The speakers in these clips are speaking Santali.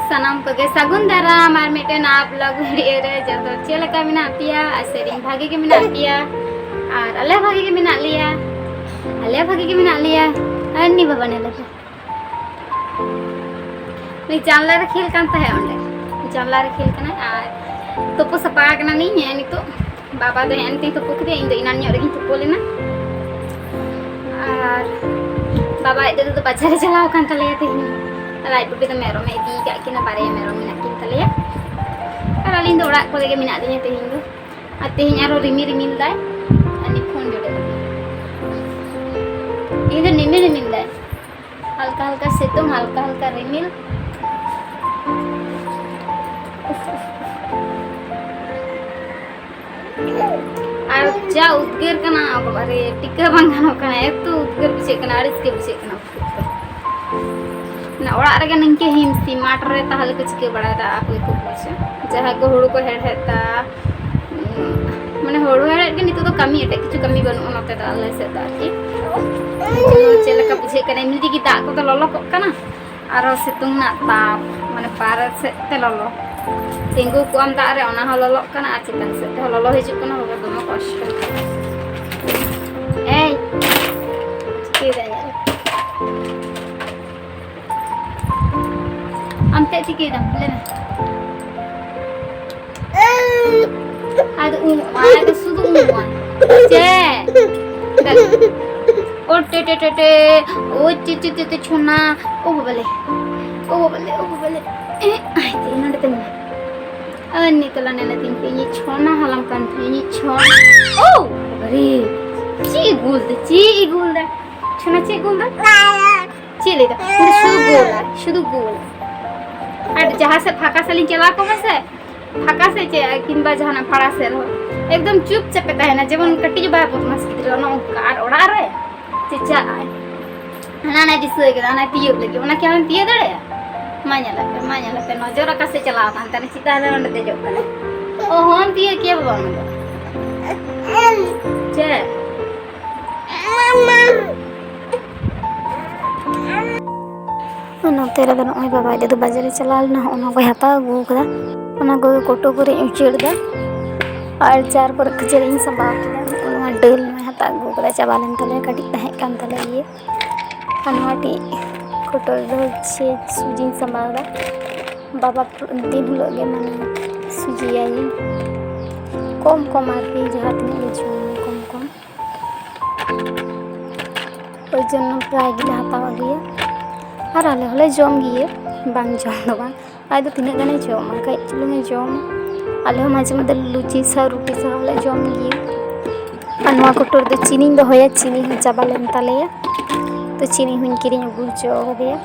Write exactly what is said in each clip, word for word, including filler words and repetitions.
ᱥᱟᱱᱟᱢ ᱠᱚᱜᱮ ᱥᱟᱹᱜᱩᱱ ᱫᱟᱨᱟᱢ ᱟᱨ ᱢᱤᱫᱴᱮᱱ ᱱᱟᱣᱟ vlog video ᱨᱮ᱾ ᱡᱚᱛᱚ ᱪᱮᱫ ᱞᱮᱠᱟ ᱢᱮᱱᱟᱜ ᱯᱮᱭᱟ? ᱟᱥᱟᱭᱟᱹᱧ ᱵᱷᱟᱜᱮ ᱜᱮ ᱢᱮᱱᱟᱜ ᱯᱮᱭᱟ ᱟᱨ ᱟᱞᱮ ᱦᱚᱸ ᱵᱷᱟᱜᱮ ᱜᱮ ᱢᱮᱱᱟᱜ ᱞᱮᱭᱟ᱾ ᱟᱞᱮ ᱦᱚᱸ ᱵᱷᱟᱜᱮ ᱜᱮ ᱢᱮᱱᱟᱜ ᱞᱮᱭᱟ᱾ ᱟᱨ ᱱᱤ ᱵᱟᱵᱟ ᱧᱮᱞ ᱞᱮᱯᱮ, ᱩᱱᱤ ᱡᱟᱱᱞᱟ ᱨᱮ ᱠᱷᱮᱞ ᱠᱟᱱ ᱛᱟᱦᱮᱸᱫ, ᱚᱸᱰᱮ ᱡᱟᱱᱞᱟ ᱨᱮ ᱠᱷᱮᱞ ᱠᱟᱱᱟᱭ᱾ ᱟᱨ ᱛᱩᱯᱩ ᱥᱟᱯᱷᱟ ᱟᱠᱟᱱᱟ ᱱᱤᱧ ᱦᱮᱸ ᱱᱤᱛᱚᱜ᱾ ᱵᱟᱵᱟ ᱫᱚ ᱦᱮᱸ ᱱᱤᱛᱚᱜ ᱛᱩᱯᱩ ᱠᱮᱫᱮᱭᱟ, ᱤᱧ ᱫᱚ ᱮᱱᱟᱱ ᱧᱚᱜ ᱨᱮᱜᱤᱧ ᱛᱩᱯᱩ ᱞᱮᱱᱟ᱾ ᱟᱨ ᱵᱟᱵᱟ ᱟᱡ ᱫᱟᱫᱩ ᱫᱚ ᱵᱟᱡᱟᱨ ᱮ ᱪᱟᱞᱟᱣ ᱟᱠᱟᱱ ᱛᱟᱞᱮᱭᱟ ᱛᱮᱦᱮᱧ᱾ ᱟᱨ ᱟᱡ ᱵᱩᱰᱤ ᱫᱚ ᱢᱮᱨᱚᱢ ᱮ ᱤᱫᱤ ᱟᱠᱟᱫ ᱠᱤᱱᱟ, ᱵᱟᱨᱭᱟ ᱢᱮᱨᱚᱢ ᱢᱮᱱᱟᱜ ᱠᱤᱱ ᱛᱟᱞᱮᱭᱟ᱾ ᱟᱨ ᱟᱹᱞᱤᱧ ᱫᱚ ᱚᱲᱟᱜ ᱠᱚᱨᱮ ᱜᱮ ᱢᱮᱱᱟᱜ ᱞᱤᱧᱟ ᱛᱮᱦᱮᱧ ᱫᱚ᱾ ᱟᱨ ᱛᱮᱦᱮᱧ ᱟᱨᱦᱚᱸ ᱨᱤᱢᱤᱞ ᱨᱤᱢᱤᱞ ᱫᱟᱭ᱾ ᱟᱨ ᱱᱤᱛ ᱯᱷᱳᱱ ᱡᱚᱴᱮᱫ ᱠᱟᱛᱮ ᱤᱧ ᱫᱚ ᱱᱤᱢᱤᱞ ᱨᱤᱢᱤᱞ ᱫᱟᱭ᱾ ᱦᱟᱞᱠᱟ ᱦᱟᱞᱠᱟ ᱥᱤᱛᱩᱝ, ᱦᱟᱞᱠᱟ ᱦᱟᱞᱠᱟ ᱨᱤᱢᱤᱞ᱾ ᱟᱨ ᱡᱟ ᱩᱫᱽᱜᱟᱹᱨ ᱠᱟᱱᱟ, ᱵᱟᱵᱟ ᱨᱮ, ᱴᱤᱠᱟᱹ ᱵᱟᱝ ᱜᱟᱱᱚᱜ ᱠᱟᱱᱟ, ᱮᱛᱚ ᱩᱫᱽᱜᱟᱹᱨ ᱵᱩᱡᱷᱟᱹᱜ ᱠᱟᱱᱟ, ᱟᱹᱲᱤᱥ ᱜᱮ ᱵᱩᱡᱷᱟᱹᱜ ᱠᱟᱱᱟ ᱩᱫᱽᱜᱟᱹᱨ ᱛᱮ᱾ ᱚᱱᱟ ᱚᱲᱟᱜ ᱨᱮᱜᱮ ᱱᱤᱝᱠᱟᱹ ᱦᱤᱢᱥᱤ, ᱢᱟᱴᱷ ᱨᱮ ᱛᱟᱦᱞᱮ ᱠᱚ ᱪᱤᱠᱟᱹ ᱵᱟᱲᱟᱭᱮᱫᱟ, ᱟᱠᱚ ᱜᱮᱠᱚ ᱵᱩᱡᱟ᱾ ᱡᱟᱦᱟᱸᱭ ᱠᱚ ᱦᱩᱲᱩ ᱠᱚ ᱦᱮᱲᱦᱮᱫ ᱫᱟ, ᱩᱸ, ᱢᱟᱱᱮ ᱦᱩᱲᱩ ᱦᱮᱲᱦᱮᱫ ᱜᱮ ᱱᱤᱛᱚᱜ ᱫᱚ ᱠᱟᱹᱢᱤ, ᱮᱴᱟᱜ ᱠᱤᱪᱷᱩ ᱠᱟᱹᱢᱤ ᱵᱟᱹᱱᱩᱜᱼᱟ ᱱᱚᱛᱮ ᱫᱚ, ᱟᱞᱮ ᱥᱮᱫ ᱫᱚ ᱟᱨᱠᱤ᱾ ᱪᱮᱫ ᱞᱮᱠᱟ ᱵᱩᱡᱷᱟᱹᱜ ᱠᱟᱱᱟ, ᱮᱢᱱᱤ ᱛᱮᱜᱮ ᱫᱟᱜ ᱠᱚᱫᱚ ᱞᱚᱞᱚ ᱠᱚᱜ ᱠᱟᱱᱟ᱾ ᱟᱨᱚ ᱥᱤᱛᱩᱝ ᱨᱮᱱᱟᱜ ᱛᱟᱯ, ᱢᱟᱱᱮ ᱵᱟᱨᱦᱮ ᱥᱮᱫ ᱛᱮ ᱞᱚᱞᱚ᱾ ᱛᱤᱸᱜᱩ ᱠᱚᱜ ᱟᱢ ᱫᱟᱜ ᱨᱮ, ᱚᱱᱟ ᱦᱚᱸ ᱞᱚᱞᱚᱜ ᱠᱟᱱᱟ, ᱟᱨ ᱪᱮᱛᱟᱱ ᱥᱮᱫ ᱛᱮᱦᱚᱸ ᱞᱚᱞᱚ ᱦᱤᱡᱩᱜ ᱠᱟᱱᱟ᱾ ᱵᱟᱵᱟ, ᱫᱚᱢᱮ ᱠᱚᱥᱴᱚ᱾ ᱮᱭ, ᱪᱤᱠᱟᱹᱭᱮᱫᱟ ᱤᱧᱟᱜ ᱨᱮ? ᱟᱢ ᱪᱮᱫ ᱪᱤᱠᱟᱹᱭᱮᱫᱟᱢ? ᱞᱟᱹᱭ ᱢᱮ᱾ ᱟᱫᱚ ᱩᱢᱩᱜ ᱢᱟ, ᱟᱫᱚ ᱥᱩᱫᱷᱩ ᱩᱢᱩᱜ ᱢᱟ᱾ ᱪᱮᱫ? ᱫᱟᱞ-, ᱳ ᱴᱮ ᱴᱮ ᱴᱮ ᱴᱮ, ᱳ ᱪᱤ ᱪᱤ ᱪᱤ ᱪᱤ ᱪᱷᱳᱱᱟ, ᱳ ᱵᱟᱵᱟ ᱞᱮ, ᱳ ᱵᱟᱵᱟ ᱞᱮ, ᱳ ᱵᱟᱵᱟ ᱞᱮ᱾ ᱮ, ᱟᱭ ᱛᱮ, ᱱᱚᱰᱮ ᱛᱤᱸᱜᱩ ᱢᱮ᱾ ᱟᱨ ᱱᱤᱛᱚᱜ ᱞᱟ ᱱᱮᱞᱮ ᱛᱤᱧ ᱯᱮ, ᱤᱧᱤᱡ ᱪᱷᱳᱱᱟ ᱦᱟᱞᱟᱝ ᱠᱟᱱ ᱛᱤᱧ, ᱤᱧᱤᱡ ᱪᱷᱳᱱᱟ᱾ ᱳ ᱵᱟᱵᱟ ᱨᱮ, ᱪᱮᱫ ᱮ ᱜᱳᱞ ᱫᱟ, ᱪᱮᱫ ᱮ ᱜᱳᱞ ᱫᱟ? ᱪᱷᱳᱱᱟ ᱪᱮᱫ ᱮ ᱜᱳᱞ ᱫᱟ? ᱪᱮᱫ ᱞᱟᱹᱭ ᱫᱟ? ᱩᱱᱤ ᱥᱩᱫᱷᱩ ᱜᱳᱞ ᱟᱭ, ᱥᱩᱫᱷᱩ ᱜᱳᱞ᱾ ᱟᱨ ᱡᱟᱦᱟᱸ ᱥᱮᱫ ᱯᱷᱟᱸᱠᱟ ᱥᱮᱫ ᱞᱤᱧ ᱪᱟᱞᱟᱣ ᱠᱚᱜ ᱢᱟ ᱥᱮ, ᱯᱷᱟᱸᱠᱟ ᱥᱮᱫ ᱪᱮ ᱠᱤᱝᱵᱟ ᱡᱟᱦᱟᱱᱟᱜ ᱯᱟᱲᱟ ᱥᱮᱫ ᱨᱮᱦᱚᱸ, ᱮᱠᱫᱚᱢ ᱪᱩᱯ ᱪᱟᱯ ᱮ ᱛᱟᱦᱮᱱᱟ, ᱡᱮᱢᱚᱱ ᱠᱟᱹᱴᱤᱡ ᱵᱟᱭ ᱵᱚᱫᱢᱟᱥ ᱜᱤᱫᱽᱨᱟᱹ, ᱚᱱᱮ ᱚᱱᱠᱟ᱾ ᱟᱨ ᱚᱲᱟᱜ ᱨᱮ ᱪᱮᱪᱟᱜ ᱟᱭ᱾ ᱦᱟᱱᱟ ᱱᱟᱭ ᱫᱤᱥᱟᱹ ᱠᱮᱫᱟ, ᱚᱱᱟᱭ ᱛᱤᱭᱳᱜ ᱞᱟᱹᱜᱤᱫ, ᱚᱱᱟ ᱠᱤ ᱟᱢᱮᱢ ᱛᱤᱭᱳᱜ ᱫᱟᱲᱮᱭᱟᱜᱼᱟ? ᱢᱟ ᱧᱮᱞ ᱟᱯᱮ, ᱢᱟ ᱧᱮᱞ ᱟᱯᱮ, ᱱᱚᱡᱚᱨ ᱚᱠᱟ ᱥᱮᱫ ᱪᱟᱞᱟᱣ ᱟᱠᱟᱱ ᱛᱟᱭᱟ, ᱪᱮᱛᱟᱱ ᱨᱮ ᱚᱸᱰᱮ ᱫᱮᱡᱚᱜ ᱠᱟᱱᱟ᱾ ᱚᱦᱚᱢ ᱛᱤᱭᱳᱜ ᱠᱮᱭᱟ ᱵᱟᱵᱟ ᱚᱱᱟ ᱫᱚ᱾ ᱪᱮᱫ? ᱱᱚᱛᱮ ᱨᱮᱫᱚ ᱱᱚᱜᱼᱚᱭ ᱵᱟᱵᱟ ᱟᱡ ᱫᱟᱫᱩ ᱵᱟᱡᱟᱨ ᱮ ᱪᱟᱞᱟᱣ ᱞᱮᱱᱟ, ᱦᱚᱸᱜᱼᱚ ᱱᱚᱣᱟ ᱠᱚᱭ ᱦᱟᱛᱟᱣ ᱟᱹᱜᱩ ᱟᱠᱟᱫᱟ᱾ ᱚᱱᱟ ᱠᱚᱜᱮ ᱠᱚᱴᱳ ᱠᱚᱨᱮᱧ ᱩᱪᱟᱹᱲ ᱮᱫᱟ᱾ ᱟᱨ ᱪᱟᱨ ᱠᱚᱨᱮ ᱠᱷᱟᱹᱡᱟᱹᱲᱤᱧ ᱥᱟᱸᱵᱟᱣ ᱠᱮᱫᱟ᱾ ᱱᱚᱣᱟ ᱰᱟᱹᱞ ᱢᱟᱭ ᱦᱟᱛᱟᱣ ᱟᱹᱜᱩ ᱟᱠᱟᱫᱟ, ᱪᱟᱵᱟ ᱞᱮᱱ ᱛᱟᱞᱮᱭᱟ, ᱠᱟᱹᱴᱤᱡ ᱛᱟᱦᱮᱸ ᱠᱟᱱ ᱛᱟᱞᱮ ᱜᱮᱭᱟ᱾ ᱟᱨ ᱱᱚᱣᱟ ᱴᱤᱡ ᱠᱚᱴᱳ ᱨᱮᱫᱚ ᱪᱮᱫ ᱥᱩᱡᱤᱧ ᱥᱟᱸᱵᱟᱣ ᱮᱫᱟ᱾ ᱵᱟᱵᱟ ᱫᱤᱱ ᱦᱤᱞᱳᱜ ᱜᱮ ᱢᱟᱱᱮ ᱥᱩᱡᱤᱭᱟᱭᱤᱧ ᱠᱚᱢ ᱠᱚᱢ ᱟᱨᱠᱤ, ᱡᱟᱦᱟᱸ ᱛᱤᱱᱟᱹᱜ ᱜᱮ ᱡᱚᱢ ᱠᱚᱢ ᱠᱚᱢ᱾ ᱳᱭ ᱡᱚᱱᱱᱚ ᱯᱨᱟᱭ ᱜᱮᱞᱮ ᱦᱟᱛᱟᱣ ᱟᱹᱜᱩᱭᱟ᱾ ᱟᱨ ᱟᱞᱮ ᱦᱚᱸᱞᱮ ᱡᱚᱢ ᱜᱮᱭᱟ, ᱵᱟᱝ ᱡᱚᱢ ᱫᱚ ᱵᱟᱝ᱾ ᱟᱡ ᱫᱚ ᱛᱤᱱᱟᱹᱜ ᱜᱟᱱᱮ ᱡᱚᱢᱟ, ᱠᱟᱹᱡ ᱪᱩᱞᱩᱝ ᱮ ᱡᱚᱢᱟ᱾ ᱟᱞᱮ ᱦᱚᱸ ᱢᱟᱡᱷᱮ ᱢᱚᱫᱽᱫᱷᱮ ᱞᱩᱪᱤ ᱥᱟᱶ ᱨᱩᱴᱤ ᱥᱟᱶ ᱦᱚᱸᱞᱮ ᱡᱚᱢ ᱜᱮᱭᱟ᱾ ᱟᱨ ᱱᱚᱣᱟ ᱠᱚᱴᱳᱨ ᱫᱚ ᱪᱤᱱᱤᱧ ᱫᱚᱦᱚᱭᱟ, ᱪᱤᱱᱤ ᱦᱚᱸ ᱪᱟᱵᱟ ᱞᱮᱱ ᱛᱟᱞᱮᱭᱟ᱾ ᱛᱚ ᱪᱤᱱᱤ ᱦᱚᱸᱧ ᱠᱤᱨᱤᱧ ᱟᱹᱜᱩ ᱦᱚᱪᱚ ᱠᱟᱫᱮᱭᱟ᱾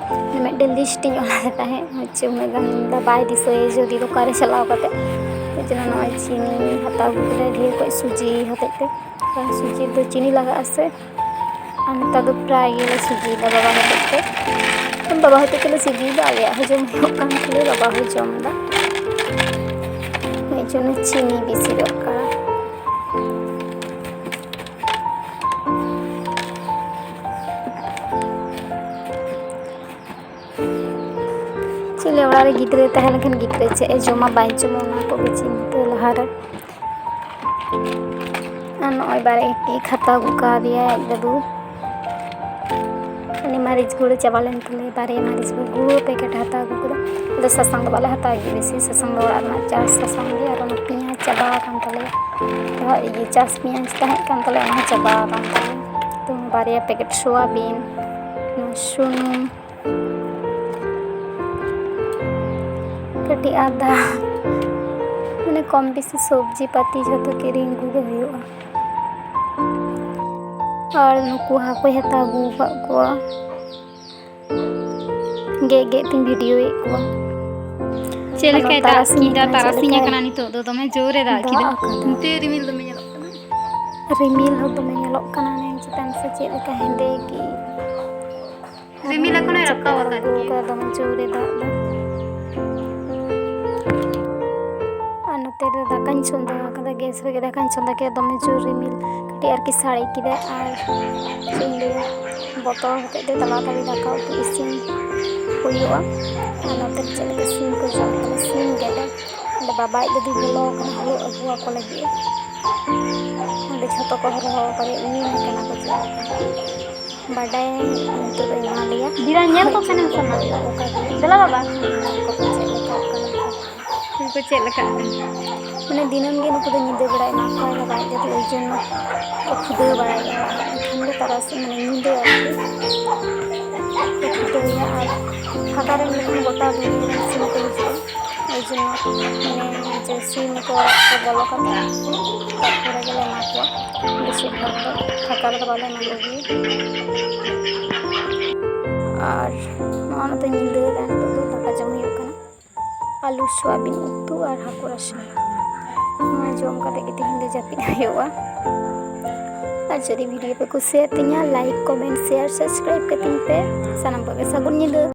ᱢᱤᱫᱴᱮᱱ ᱞᱤᱥᱴ ᱤᱧ ᱚᱞ ᱟᱫᱮ ᱛᱟᱦᱮᱸᱫ, ᱦᱚᱪᱪᱷᱮ ᱩᱱᱟᱹᱜ ᱜᱟᱱ ᱫᱚ ᱵᱟᱭ ᱫᱤᱥᱟᱹᱭᱟ ᱡᱩᱫᱤ ᱫᱚᱠᱟᱱ ᱨᱮ ᱪᱟᱞᱟᱣ ᱠᱟᱛᱮ᱾ ᱡᱮᱱᱚ ᱱᱚᱜᱼᱚᱭ ᱪᱤᱱᱤ ᱦᱟᱛᱟᱣ ᱟᱹᱜᱩ ᱠᱮᱫᱟ ᱰᱷᱮᱨ ᱠᱚᱡ ᱥᱩᱡᱤ ᱦᱚᱛᱮᱡ ᱛᱮ, ᱠᱟᱨᱚᱱ ᱥᱩᱡᱤ ᱫᱚ ᱪᱤᱱᱤ ᱞᱟᱜᱟᱜᱼᱟ ᱥᱮ᱾ ᱟᱨ ᱱᱮᱛᱟᱨ ᱫᱚ ᱯᱨᱟᱭ ᱜᱮᱞᱮ ᱥᱩᱡᱤᱭᱮᱫᱟ ᱵᱟᱵᱟ ᱦᱚᱛᱮᱡ ᱛᱮ᱾ ᱵᱟᱵᱟ ᱦᱚᱛᱮᱡ ᱛᱮᱞᱮ ᱥᱩᱡᱤᱭᱮᱫᱟ, ᱟᱞᱮᱭᱟᱜ ᱦᱚᱸ ᱡᱚᱢ ᱦᱩᱭᱩᱜ ᱠᱟᱱ ᱛᱟᱞᱮᱭᱟ, ᱵᱟᱵᱟ ᱦᱚᱸᱭ ᱡᱚᱢ ᱮᱫᱟ᱾ ᱮᱭ ᱡᱚᱱᱱᱚ ᱪᱤᱱᱤ ᱵᱮᱥᱤ ᱫᱚᱨᱠᱟᱨ᱾ ᱪᱮᱫ ᱞᱮ ᱚᱲᱟᱜ ᱨᱮ ᱜᱤᱫᱽᱨᱟᱹ ᱛᱟᱦᱮᱸ ᱞᱮᱱᱠᱷᱟᱱ ᱜᱤᱫᱽᱨᱟᱹ ᱪᱮᱫ ᱮ ᱡᱚᱢᱟ ᱵᱟᱭ ᱡᱚᱢᱟ ᱚᱱᱟ ᱠᱚᱜᱮ ᱪᱤᱱᱛᱟᱹ ᱞᱟᱦᱟᱨᱮ᱾ ᱟᱨ ᱱᱚᱜᱼᱚᱭ ᱵᱟᱨᱭᱟ ᱠᱮᱠ ᱦᱟᱛᱟᱣ ᱟᱹᱜᱩ ᱠᱟᱣᱫᱮᱭᱟ ᱟᱡ ᱫᱟᱫᱩ᱾ ᱩᱱᱤ ᱢᱟᱹᱨᱤᱪ ᱜᱩᱸᱰᱟᱹ ᱪᱟᱵᱟ ᱞᱮᱱ ᱛᱟᱞᱮᱭᱟ, ᱵᱟᱨᱭᱟ ᱢᱟᱹᱨᱤᱪ ᱜᱩᱸᱰᱟᱹ ᱯᱮᱠᱮᱴ ᱦᱟᱛᱟᱣ ᱟᱹᱜᱩ ᱠᱮᱫᱟ᱾ ᱟᱫᱚ ᱥᱟᱥᱟᱝ ᱫᱚ ᱵᱟᱞᱮ ᱦᱟᱛᱟᱣ ᱜᱮᱭᱟ ᱵᱮᱥᱤ, ᱥᱟᱥᱟᱝ ᱫᱚ ᱚᱲᱟᱜ ᱨᱮᱱᱟᱜ ᱪᱟᱥ ᱥᱟᱥᱟᱝ ᱜᱮ᱾ ᱟᱨ ᱚᱱᱟ ᱯᱮᱸᱭᱟᱡᱽ ᱪᱟᱵᱟ ᱟᱠᱟᱱ ᱛᱟᱞᱮᱭᱟ, ᱡᱟᱦᱟᱸ ᱤᱭᱟᱹ ᱪᱟᱥ ᱯᱮᱸᱭᱟᱡᱽ ᱛᱟᱦᱮᱸ ᱠᱟᱱ ᱛᱟᱞᱮᱭᱟ ᱚᱱᱟ ᱦᱚᱸ ᱪᱟᱵᱟ ᱟᱠᱟᱱ ᱛᱟᱞᱮᱭᱟ᱾ ᱛᱚ ᱵᱟᱨᱭᱟ ᱯᱮᱠᱮᱴ ᱥᱳᱭᱟᱵᱤᱱ, ᱥᱩᱱᱩᱢ, ᱠᱟᱹᱴᱤᱡ ᱟᱫᱟ, ᱢᱟᱱᱮ ᱠᱚᱢ ᱵᱮᱥᱤ ᱥᱚᱵᱽᱡᱤ ᱯᱟᱹᱛᱤ ᱡᱷᱚᱛᱚ ᱠᱤᱨᱤᱧ ᱟᱹᱜᱩ ᱜᱮ ᱦᱩᱭᱩᱜᱼᱟ᱾ ᱟᱨ ᱱᱩᱠᱩ ᱦᱟᱹᱠᱩᱧ ᱦᱟᱛᱟᱣ ᱟᱹᱜᱩ ᱟᱠᱟᱫ ᱠᱚᱣᱟ, ᱜᱮᱫ ᱜᱮᱫ ᱛᱤᱧ ᱵᱷᱤᱰᱤᱭᱳᱭᱮᱫ ᱠᱚᱣᱟ᱾ ᱪᱮᱫ ᱞᱮᱠᱟᱭ ᱫᱟᱜ ᱠᱮᱫᱟ? ᱛᱟᱨᱟᱥᱤᱧ ᱟᱠᱟᱱᱟ, ᱱᱤᱛᱚᱜ ᱫᱚ ᱫᱚᱢᱮ ᱡᱳᱨᱮ ᱫᱟᱜ ᱠᱮᱫᱟ᱾ ᱟᱠᱟᱫᱟ᱾ ᱱᱤᱛᱚᱜ ᱨᱤᱢᱤᱞ ᱫᱚᱢᱮ ᱧᱮᱞᱚᱜ ᱠᱟᱱᱟ᱾ ᱨᱤᱢᱤᱞ ᱦᱚᱸ ᱫᱚᱢᱮ ᱧᱮᱞᱚᱜ ᱠᱟᱱᱟ, ᱱᱮ ᱪᱮᱛᱟᱱ ᱥᱮ ᱪᱮᱫ ᱞᱮᱠᱟ ᱦᱮᱸᱫᱮ ᱜᱮ᱾ ᱨᱤᱢᱤᱞ ᱮᱠᱷᱚᱱᱮ ᱨᱟᱠᱟᱵ ᱟᱠᱟᱫ ᱜᱮᱭᱟ᱾ ᱫᱚᱢᱮ ᱡᱳᱨᱮ ᱫᱟᱜ ᱮᱫᱟ᱾ ᱟᱨ ᱱᱚᱛᱮ ᱨᱮ ᱫᱟᱠᱟᱧ ᱪᱚᱸᱫᱟ ᱟᱠᱟᱫᱟ, ᱜᱮᱥ ᱨᱮᱜᱮ ᱫᱟᱠᱟᱧ ᱪᱚᱸᱫᱟ ᱠᱮᱫᱟ᱾ ᱫᱚᱢᱮ ᱡᱳᱨ ᱨᱤᱢᱤᱞ ᱠᱟᱹᱴᱤᱡ ᱟᱨᱠᱤ ᱥᱟᱰᱮ ᱠᱮᱫᱟ, ᱟᱨ ᱪᱮᱫ ᱤᱧ ᱞᱟᱹᱭᱟ, ᱵᱚᱛᱚᱨ ᱦᱚᱛᱮᱡ ᱛᱮ ᱛᱟᱲᱟᱛᱟᱲᱤ ᱫᱟᱠᱟ ᱩᱛᱩ ᱤᱥᱤᱱ ᱦᱩᱭᱩᱜᱼᱟ᱾ ᱟᱨ ᱱᱚᱛᱮ ᱪᱮᱫ ᱞᱮᱠᱟ ᱥᱤᱢ ᱠᱚ ᱡᱚᱢ ᱠᱟᱱᱟ, ᱥᱤᱢ ᱜᱮᱰᱮ᱾ ᱚᱸᱰᱮ ᱵᱟᱵᱟᱭᱤᱡ ᱫᱟᱫᱩᱭ ᱵᱚᱞᱚ ᱟᱠᱟᱱᱟ ᱦᱩᱲᱩ ᱟᱹᱜᱩ ᱟᱠᱚ ᱞᱟᱹᱜᱤᱫ᱾ ᱚᱸᱰᱮ ᱡᱷᱚᱛᱚ ᱠᱚ ᱦᱚᱨᱦᱚ ᱟᱠᱟᱫᱮᱭᱟ, ᱩᱭᱩᱝ ᱠᱟᱱᱟ ᱠᱚ ᱪᱮᱫ ᱞᱮᱠᱟ᱾ ᱵᱟᱰᱟᱭ ᱱᱤᱛᱚᱜ ᱫᱚ ᱮᱢᱟ ᱞᱮᱭᱟ᱾ ᱫᱤᱫᱟ, ᱧᱮᱞ ᱠᱚ ᱠᱷᱟᱱᱮᱢ ᱥᱟᱱᱟ᱾ ᱚᱠᱟ ᱜᱮ᱾ ᱫᱮᱞᱟ ᱵᱟᱵᱟ᱾ ᱧᱮᱞ ᱠᱚᱯᱮ ᱪᱮᱫ ᱞᱮᱠᱟ ᱠᱟᱱᱟ ᱠᱚ᱾ ᱩᱱᱠᱩ ᱪᱮᱫ ᱞᱮᱠᱟ ᱠᱟᱱᱟ? ᱢᱟᱱᱮ ᱫᱤᱱᱟᱹᱢ ᱜᱮ ᱱᱩᱠᱩ ᱫᱚ ᱧᱤᱫᱟᱹ ᱵᱮᱲᱟ ᱮᱢᱟ ᱠᱚᱣᱟ ᱵᱟᱵᱟᱭᱤᱡ ᱫᱟᱫᱩ, ᱳᱭ ᱡᱚᱱᱱᱚ ᱠᱚ ᱠᱷᱩᱫᱟᱹᱣ ᱵᱟᱲᱟᱭᱟ᱾ ᱮᱱᱠᱷᱟᱱ ᱜᱮ ᱛᱟᱨᱟᱥᱤᱧ, ᱢᱟᱱᱮ ᱧᱤᱫᱟᱹ ᱟᱨᱠᱤ ᱠᱚ ᱠᱷᱩᱫᱟᱹᱣᱮᱭᱟ᱾ ᱟᱨ ᱯᱷᱟᱸᱠᱟ ᱨᱮ ᱡᱚᱠᱷᱚᱱ ᱜᱚᱴᱟ ᱫᱩᱱᱤᱭᱟᱹ ᱨᱮᱱ ᱥᱤᱢ ᱠᱚ ᱦᱤᱡᱩᱜᱼᱟ, ᱳᱭ ᱡᱚᱱᱱᱚ ᱢᱟᱱᱮ ᱡᱮ ᱥᱤᱢ ᱠᱚ ᱚᱲᱟᱜ ᱠᱚ ᱵᱚᱞᱚ ᱠᱟᱛᱮ ᱛᱟᱨᱯᱚᱨᱮ ᱜᱮᱞᱮ ᱮᱢᱟ ᱠᱚᱣᱟ᱾ ᱵᱮᱥᱤᱨ ᱵᱷᱟᱜᱽ ᱫᱚ ᱯᱷᱟᱸᱠᱟ ᱨᱮᱫᱚ ᱵᱟᱞᱮ ᱮᱢᱟ ᱠᱚᱜᱮᱭᱟ᱾ ᱟᱨ ᱱᱚᱜᱼᱚ ᱱᱚᱛᱮ ᱧᱤᱫᱟᱹ ᱟᱠᱟᱱ, ᱱᱤᱛᱚᱜ ᱫᱚ ᱫᱟᱠᱟ ᱡᱚᱢ ᱦᱩᱭᱩᱜ ᱠᱟᱱᱟ᱾ ᱟᱹᱞᱩ ᱥᱚᱣᱟᱵᱤᱱ ᱩᱛᱩ ᱟᱨ ᱦᱟᱹᱠᱩ ᱨᱟᱥᱮ᱾ ᱱᱚᱣᱟ ᱡᱚᱢ ᱠᱟᱛᱮ ᱜᱮ ᱛᱮᱦᱮᱧ ᱫᱚ ᱡᱟᱹᱯᱤᱫ ᱦᱩᱭᱩᱜᱼᱟ᱾ ᱟᱨ ᱡᱩᱫᱤ ᱵᱷᱤᱰᱤᱭᱳ ᱯᱮ ᱠᱩᱥᱤᱭᱟᱜ ᱛᱤᱧᱟ, ᱞᱟᱭᱤᱠ, ᱠᱚᱢᱮᱱᱴ, ᱥᱮᱭᱟᱨ, ᱥᱟᱵᱥᱠᱨᱟᱭᱤᱵ ᱠᱟᱹᱛᱤᱧ ᱯᱮ᱾ ᱥᱟᱱᱟᱢ ᱠᱚᱜᱮ ᱥᱟᱹᱜᱩᱱ ᱧᱤᱫᱟᱹ᱾